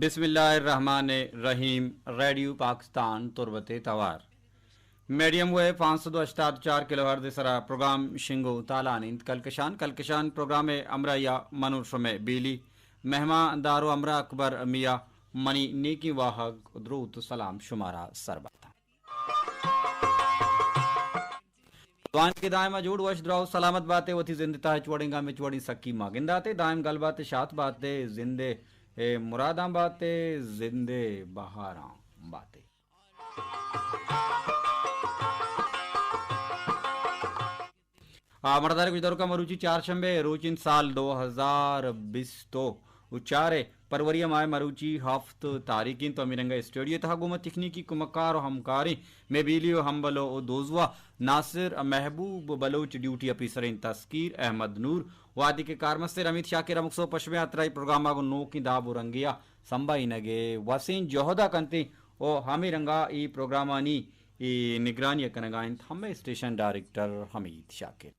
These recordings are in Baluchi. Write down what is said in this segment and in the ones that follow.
بسم اللہ الرحمن الرحیم۔ ریڈیو پاکستان تربت ءِ توار، میڈیم ویو پانچ سد و ہشتاد چار کلو ہرتز ءِ سرا پروگرام شنگ و تالان انت۔ کلکشان، کلکشان پروگرام ءِ ہمراہی ءَ من و شمئے بیلی، مہمان دار و ہمراہ اکبر میاں، منی نیکیں واہگ، دروت و سلام شمارا سر بات۔ دوئیں کہ دائم ءَ جوڑ، وش، دراہ و سلامت بات ئے، وتی زند ءِ تہا ہچ وڑیں گم، ہچ وڑیں سکی مہ گندات ئے، دائم گل بات ئے، شات بات ئے، زند ءِ مراداں بات ئے، زند ءِ بہاراں بات ئے۔ آ، مڑدار گوشداروکاں، مروچی چارشنبے ءِ روچ انت، سال دو ہزار بیست و چار ءِ پروری ءِ ماہ ءِ مروچی ہفت تاریخ انت۔ تو ہمے رنگ ءَ اسٹوڈیو ءِ تہا گوں ما تکنیکی کمکار و ہمکاریں مئے بیلی و ہمبل و دوزواہ ناصر محبوب بلوچ، ڈیوٹی آفیسر انت تسکیر احمد نور، وہدے کہ کارمستر حمید شاکر ہمک سہب پہ شمئے ہاترا اے پروگرام ءَ گوں نوکیں داب و رنگے ءَ سمبھائینگ ءِ وسیں جہد ءَ کنت و ہمے رنگ ءَ اے پروگرامانی اے نگرانی ءَ کنگ ءَ انت ہمے اسٹیشن ڈائریکٹر حمید شاکر۔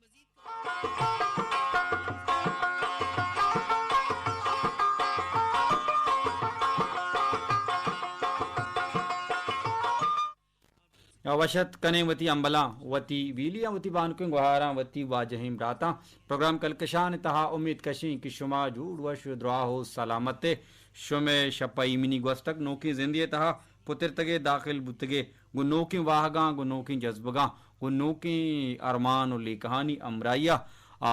وش اتک کنیں وتی ہمبلاں، وتی بیلیاں، وتی بانکیں گوہاراں، وتی واجہیں براتاں۔ پروگرام کلکشان ءِ تہا امیت کشیں کہ شما جوڑ، وش، دراہ و سلامت ئے۔ شمئے شپ ءَ ایمنی گوستگ، نوکیں زندے ءِ تہا پترتگ ئے، داخل بوتگ ئے، گوں نوکیں واہگاں، گوں نوکیں جزبگاں، گوں نوکیں ارمان و لیکہانی ہمراہی ءَ، آ،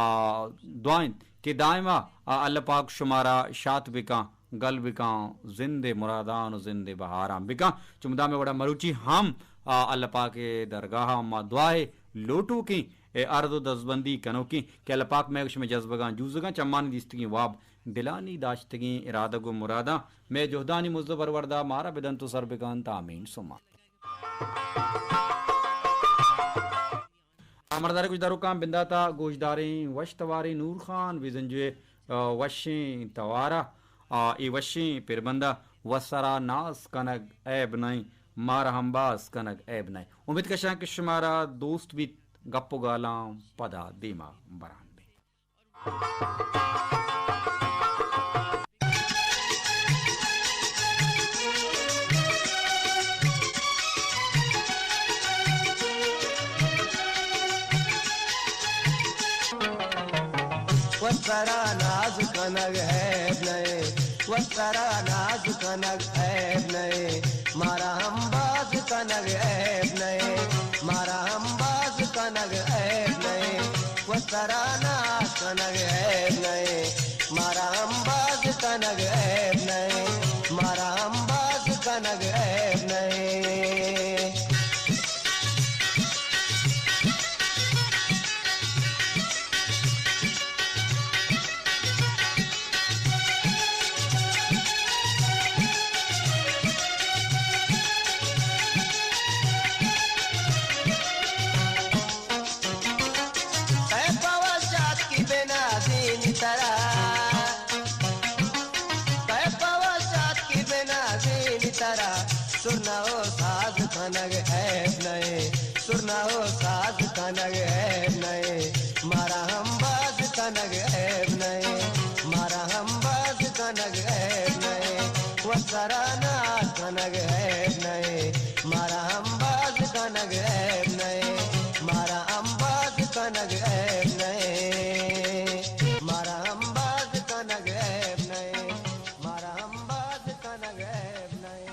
دعا انت کہ دائم ءَ، آ، اللہ پاک شمارا شات بکاں، گل بکاں، زند ءِ مراداں و زند ءِ بہاراں بکاں۔ چو مدام ءِ وڑا مروچی ہم، آ، اللہ پاک ءِ درگاہ ءَ ما دعا ءِ لوٹوکیں، اے عرض و دزبندی کنوکیں کہ اللہ پاک مئے شمئے جزبگاں جوزگاں، چمانی دیستگیں واب، دلانی داشتگیں ارادگ و مراداں مئے جہدانی مزد و برورد ءَ مارا بدنت و سر بکنت۔ آمین ثم آمین۔ آ، مڑدار گوشداروکاں، بندات ءَ گوشداریں وش تواریں نور خان بزنجو ءِ، آ، وشیں توار ءَ، آ، اے وشیں پربند ءَ، وت سرا ناز کنگ عیب نئیں، مارا ہمباز کنگ عیب نئیں۔ امیت کشاں کہ شمارا دوست بیت، گپ و گالاں پدا دیما بران بیت۔ وت سرا ناز کنگ عیب نئے، وت سرا ناز کنگ عیب نئے، مارا ہمباز کنگ عیب نئے، مارا ہمباز کنگ عیب نئے، وت سرا ناز کنگ عیب نئے، مارا ہمباز کنگ عیب نئے، مارا ہمباز کنگ عیب نئے۔ اے پاوس جات کی بنازینی ترا، اے پاوس جات کی بنازینی ترا، سرنا و ساز کنگ عیب نئے، سرنا و ساز کنگ عیب نئے، مارا ہمباز کنگ عیب نئے، مارا ہمباز کنگ عیب نئے، وت سرا ناز کنگ عیب نئے، مارا ہمباز کنگ عیب نئے، مارا ہمباز کنگ عیب نئے، مارا ہمباز کنگ عیب نئے، مارا ہمباز کنگ عیب نئے۔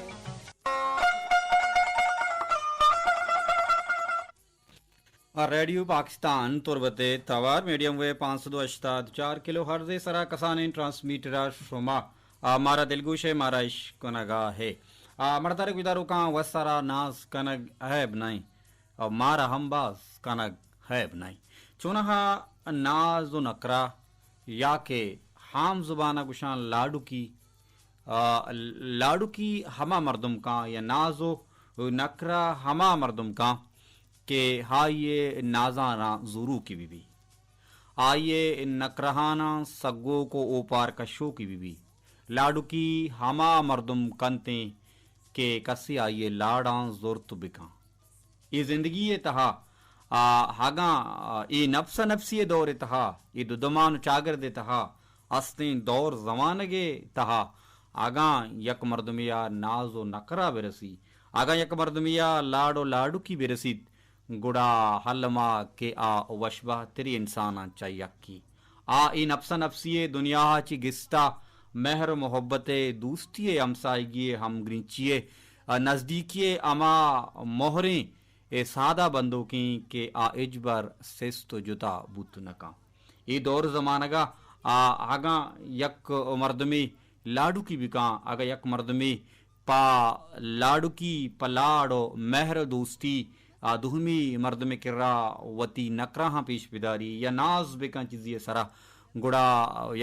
آ، ریڈیو پاکستان تربت ءِ توار، میڈیم ویو پانچ سد و ہشتاد چار کلو ہرتز ءِ سرا کسانیں ٹرانسمیٹر ءَ شما، آ، مارا دلگوش ئے، مارا اشکنگا ئے۔ آ، مڑدار گوشداروکاں، وت سرا ناز کنگ عیب نئیں، او مارا ہمباز کنگ عیب نئیں۔ چونہا ناز و نکرہ یا کہ عام زبان ءَ گوشاں لاڈکی، آ، لاڈکی ہما مردم کاں یا ناز و نکرہ ہما مردم کاں کہ آئی ءِ نازاں را زوروکی بہ بی، آئی ءِ نکرہاناں سگوک و اوپار کشوکی بہ بی۔ لاڈکی ہما مردم کنتیں کہ کسے آئی ءِ لاڈاں زرت بکاں۔ اے زندگی ءِ تہا، آ، اگاں، آ، اے نفس ءَ نفسی ءِ دور ءِ تہا، اے دودمان و چاگرد ءِ تہا، استیں دور زمانگ ءِ تہا، اگاں یک مردمے ءَ ناز و نکرہ برسی، اگاں یک مردمے ءَ لاڈ و لاڈکی برسیت، گڑا الما کہ آ وشبہتریں انساناں چہ یکے۔ آ اے نفسا نفسی ءِ دنیا ءَ چہ گستا مہر و محبت ءِ، دوستی ءِ، ہمساہگی ءِ، ہمگرنچی ءِ، نزدیکی ءِ ہما مہریں ءُ سادہ بندوکیں کہ آ ہچبر سست و جتا بوت نہ کن۔ اے دور زمانگ ءَ آ اگاں یک مردمے لاڈکی بکاں، اگاں یک مردمے پہ لاڈکی، پہ لاڈ و مہر و دوستی آ دومی مردمے کرا وتی نکراہاں پیش بداری یا ناز بکاں چیزی سرا، گڑا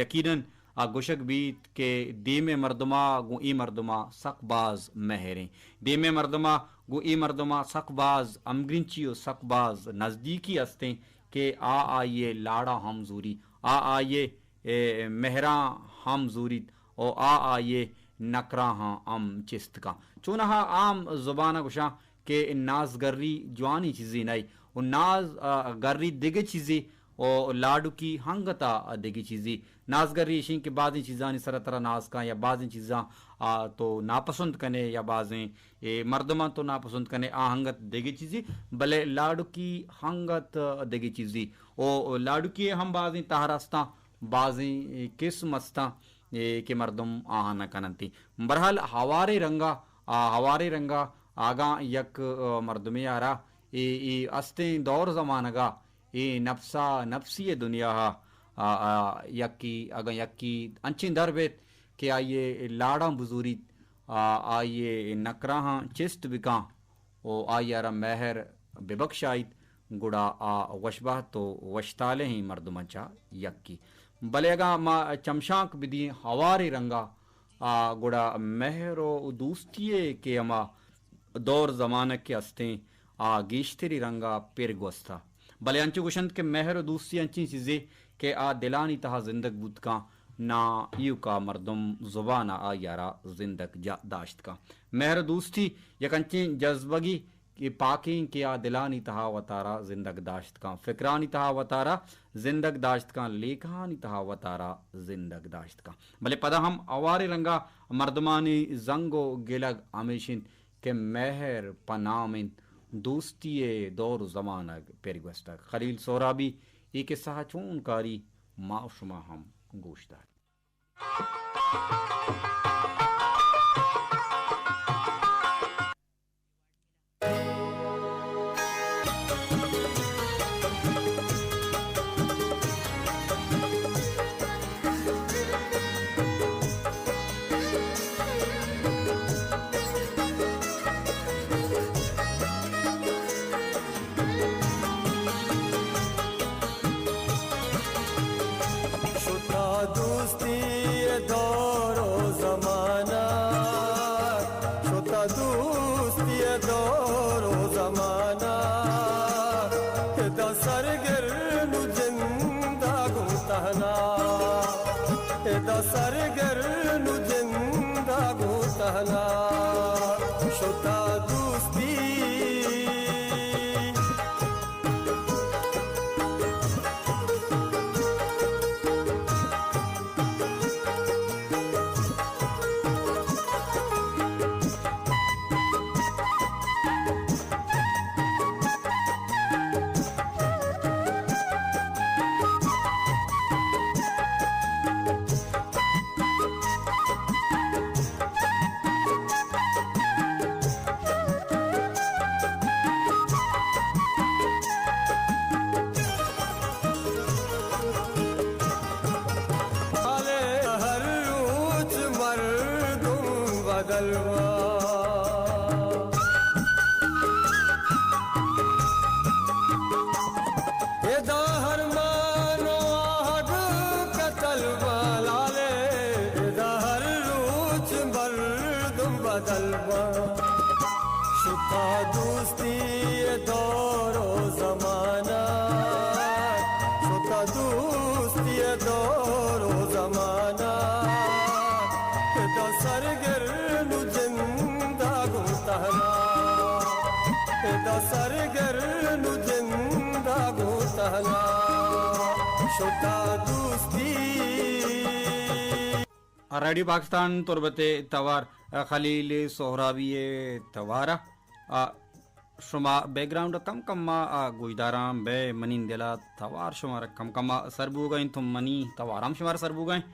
یقیناً آ گوشگ بیت کہ دیمے مردما گوں اے مردما سک باز مہریں۔ دیمے مردما گوں اے مردما سک باز ہمگرنچی و سک باز نزدیکی استیں کہ آ آئی ءِ لاڑاں ہم زوری، آ آئی ءِ، اے، مہراں ہم زوریت و آ آئی ءِ نکراہاں ہم چست کن۔ چونہا عام زبان ءَ گوشاں کہ نازگری جوانیں چیزے نئے و ناز، آ، گری دگہ چیزے و لاڈکی ہنگتا دگہ چیزے۔ نازگری ایشیں کہ بازیں چیزانی سرا ترا ناز کن یا بازیں چیزاں، آ، تو ناپسند کنے یا بازیں، اے، مردماں تو ناپسند کنے، آ ہنگت دگہ چیزے، بلے لاڈکی ہنگت دگہ چیزے۔ او لاڈکی ہم بازیں تہر استاں، بازیں، اے، قسم استاں، اے، کہ مردم آہاں نہ کننتی۔ بہرحال ہوارے رنگا، آ، ہوارے رنگا آگاں یک، آ، مردمے آرا اے، اے استیں دور زمانگا اے نفسا نفسی ءِ دنیا ءَ، آ، آ، یکی، اگاں یکی انچیں در بیت کہ آئی ءِ لاڑاں بزوریت، آ، آئی ءِ نکراہاں چست بکاں و آئی ءَ را مہر ببکشائیت، گڑا آ وشبہت و وشتالہیں مردماں چہ یکی۔ بلے اگاں ما چمشانک بدیں ہوارے رنگا، آ، گڑا مہر و دوستی ءِ کہ ہما دور زمانگ کہ استیں، آ گیشتری رنگا پر گوستا۔ بلے انچو گوشنت کہ مہر و دوستی انچیں چیزے کہ آ دلانی تہا زندگ بوت کن، نا ایوکا مردم زبان ءَ آئی ءَ را زندگ جا-، داشت کن۔ مہر و دوستی یک انچیں جذبگی کہ پاکیں کہ آ دلانی تہا وتارا زندگ داشت کن، فکرانی تہا وتارا زندگ داشت کن، لیکہانی تہا وتارا زندگ داشت کن۔ بلے پدا ہم ہوارے رنگا مردمانی زنگ و گلگ ہمیش انت کہ مہر پہ نام انت، دوستی ءِ دور و زمانگ پر گوستگ۔ خلیل سہرابی اے قصہ ءَ چون کاری، ما و شما ہم گوش دار۔ شتا دوستی ءِ دور و زمانہ، شتا دوستی ءِ دور و زمانہ، ادا سرگر نو جندا گوں تہنا، ادا سرگر نو جندا گوں تہنا، شتا دوستی۔ ہر روچ مردم بدل با۔ ادا ہر مان و آہگ کتل با لالے، ادا ہر روچ مردم بدل با۔ شتا دوستی ءِ دور و زمانہ، شتا دوستی ءِ دور و زمانہ، ادا سرگر نو جندا گوں تہنا، ادا سرگر نو جندا گوں تہنا، شتا دوستی۔ ریڈیو پاکستان تربت ءِ توار، آ، خلیل سہرابی ءِ توار ءَ، آ، شما بیک گراؤنڈ ءَ کم کم ءَ، آ، گوشداراں بئے، منی دل ءَ توار شمارا کم کم ءَ سر بوگ ءَ انت، منی توار ہم شمارا سر بوگ ءَ انت۔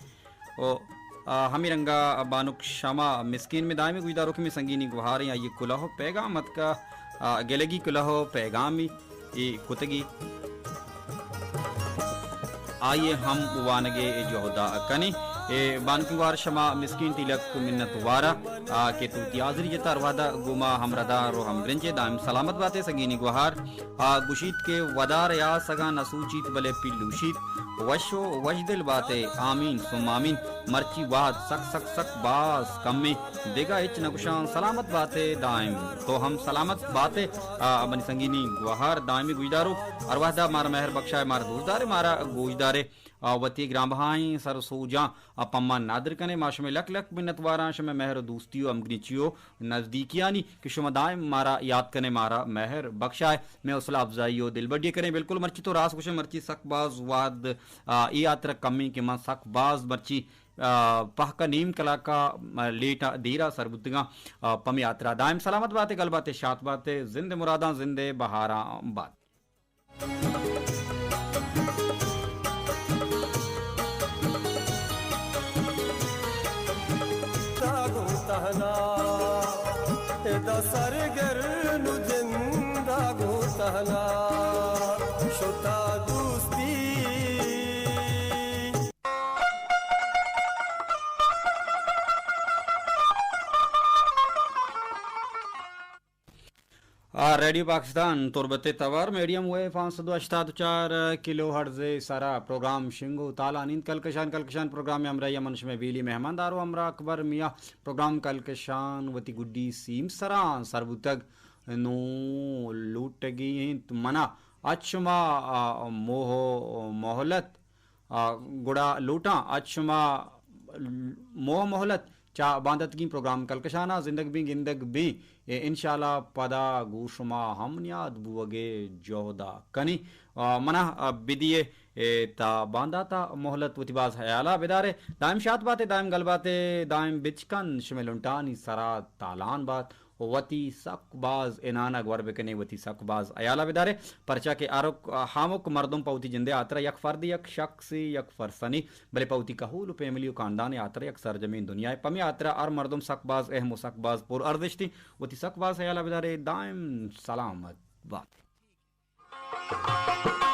او، آ، ہمے رنگ ءَ بانک شمع مسکین مئے دائمی گوشداروکیں مئے سنگینی گوہاریں، آئی ءِ کلوہ ءُ پیگام اتکہ، آ، گلگی کلوہ ءُ پیگامی اے کتگی۔ آئی ءَ ہم وانگ ءِ جہد ءَ کنیں۔ اے بانکیں گوہار شما مسکین تی لک منت وار ءَ، آ، کہ تو وتی حاضری جتا ہر وہد ءَ گوں ما ہمراہدار ءُ ہمگرنچ ئے۔ دائم سلامت بات ئے سنگینی گوہار۔ آ، گوشیت کہ ودار ءِ آسگاں نہ سوچیت بلے پیلوشیت۔ وش ءُ وشدل بات ئے۔ آمین ثم آمین۔ مرچی وہد سک سک سک باز کمیں۔ دگہ ہچ نہ گوشاں، سلامت بات ئے دائم۔ تو ہم سلامت بات ئے، آ، منی سنگینی گوہار دائمی گوشداروک۔ ہر وہد ءَ مارا مہر بخشائے، مارا دوستدار ئے، مارا گوشدار ئے۔ آ، وتی گرانبہائیں سر ءُ سوجاں، آ، پما نادر کن ئے۔ ما شمئے لک لک منت واراں، شمئے مہر ءُ دوستی ءُ ہمگرنچی ءُ نزدیکیانی کہ شما دائم مارا یات کن ئے، مارا مہر بخشائے، مئے حوصلہ افزائی ءُ دلبڈی ءَ کن ئے۔ بالکل مرچی تو راست گوش ئے، مرچی سک باز وہد، آ، اے ہاترا کمیں کہ من سک باز مرچی آ، پہک ءَ نیم کلاک ءَ، آ، لیٹ ءَ دیر ءَ سر بوتگاں، آ، پمے ہاترا۔ دائم سلامت بات ئے، گل بات ئے، شات بات ئے، زند ءِ مراداں زند ءِ بہاراں بات۔ تا گوں تہنا ادا سرگر نو جندا گوں تہنا شتا دوستی۔ آ، ریڈیو پاکستان تربت ءِ توار میڈیم ویو پانچ سد و ہشتاد و چار کلو ہرٹز ءِ سرا پروگرام شنگ و تالان انت۔ کلکشان، کلکشان پروگرام ءِ ہمراہی ءَ من شمئے بیلی مہماندار و ہمراہ اکبر میاں۔ پروگرام کلکشان وتی گڈی سیم سرا سر بوتگ۔ نوں لوٹگی انت منا اچ شما، آ، موہ و مہلت، آ، گڑا لوٹاں اچ شما موہ مہلت چہ بانداتگیں پروگرام کلکشان ءَ زندگ بیں، گندگ بیں۔ اے انشاءاللہ پدا گوں شما ہم نیاد بوگ ءِ جہد ءَ کنیں۔ آ، منا، آ، بدیے، اے، تا باندات ءَ مہلت وتی باز ہیال ءَ بدارے۔ دائم شات بات ئے، دائم گل بات ئے، دائم بچکند شمئے لنٹانی سرا تالان بات۔ وتی سک باز انانگ ور بکنے، وتی سک باز ہیال ءَ بدارے، پرچا کہ ہرک ہامک مردم پہ وتی جندے ہاترا یک فردے، یک شخصے، یک پرسنے، بلے پہ وتی کہول و فیملی و خاندانے ہاترا یک سرجمیں دنیائے۔ پمے ہاترا ہر مردم سک باز اہم و سک باز پر ارزشتی۔ وتی سک باز ہیال ءَ بدارے، دائم سلامت بات۔